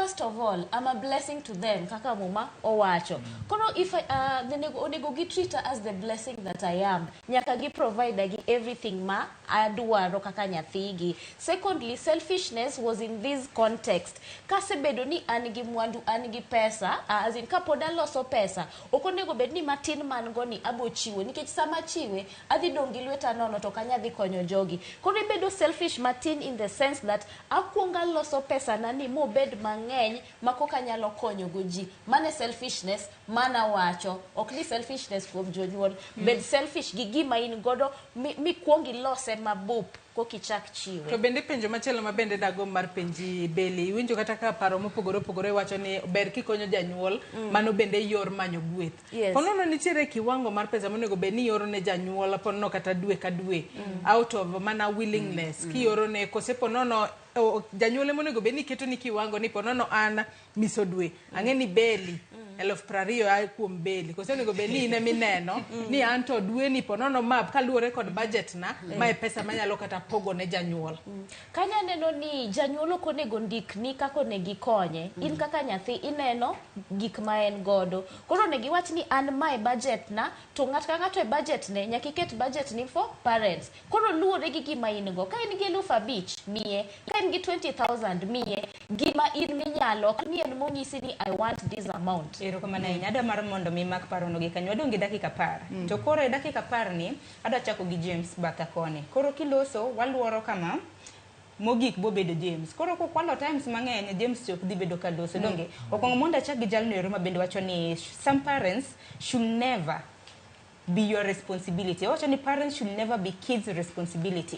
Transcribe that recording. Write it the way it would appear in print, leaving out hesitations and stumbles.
First of all, I'm a blessing to them, kaka Muma owacho. Koro if I, onego gi treat her as the blessing that I am. Nyaka gi provide gi everything ma adwaro kaka nyathigi. Secondly, selfishness was in this context. Kasebedo ni an gi mwandu, an gi pesa, as in kapod aloso pesa, ok onego bed ni matin man go ni abo chiwo, nikech sama achiwe, adhi dong' gi lweta nono to ok anya dhi konyo jogi. Koro ibedo selfish matin in the sense that akuongo aloso pesa na ni mobed mang'eny ma koka anyalo konyo go ji. Mano e selfishness mana wacho. Ok ni selfishness kuom jonyuol. Bed selfish gi gima in godo mikuong ilose mabup kokichak chiwe. To bende penjo machielo ma bende dagomb mar penji, Beli, iwinjo kata ka paro mopogore opogore wacho ni ber kikonyo janyuol, mano bende yor manyo gweth. Ponono nitiere kiwango mar pesa monego bed ni ioro ne janyuol ponono kata dwe ka dwe out of mana willingness kioro ne, kose ponono janyuol ema onego bed ni keto ni kiwango ni ponono an miso dwe ang'e ni Beli 20,000 a kuom Beli, kose onego bed ni in emineno ni an to dwe ni ponono ma kaluwore kod budget na ma e pesa manyalo kata pogo ne janyuol? Kanyo aneno ni janyuol ok onego ndikni kaka onego ikonye. In kaka nyathi ineno gik ma en godo. Koro onego iwach ni an mae budget na, to ng'ato ka ng'ato e budget ne nyaka iket budget ni for parents. Koro luwore gi gima in go. Ka in gi 5,000, miye. Ka in gi 20,000, miye. Gima in minyalo, ok ni en monyisi ni I want this amount. Erokamano ahinya. Adwa mar mondo mi mak parono gi kanyo. Wadong' gi dakika 10. To koro e dakika 10 ni, adwa chako gi James batha koni. Koro kiloso, waluoro kama, mogik bobedo James. Koro kokwalo times mang'eny, James ok dhi bedo ka loso. Donge? Okwongo mondo achak gi jalno ero ma bende wacho ni some parents should never be your responsibility. Owacho ni parents should never be kids' responsibility.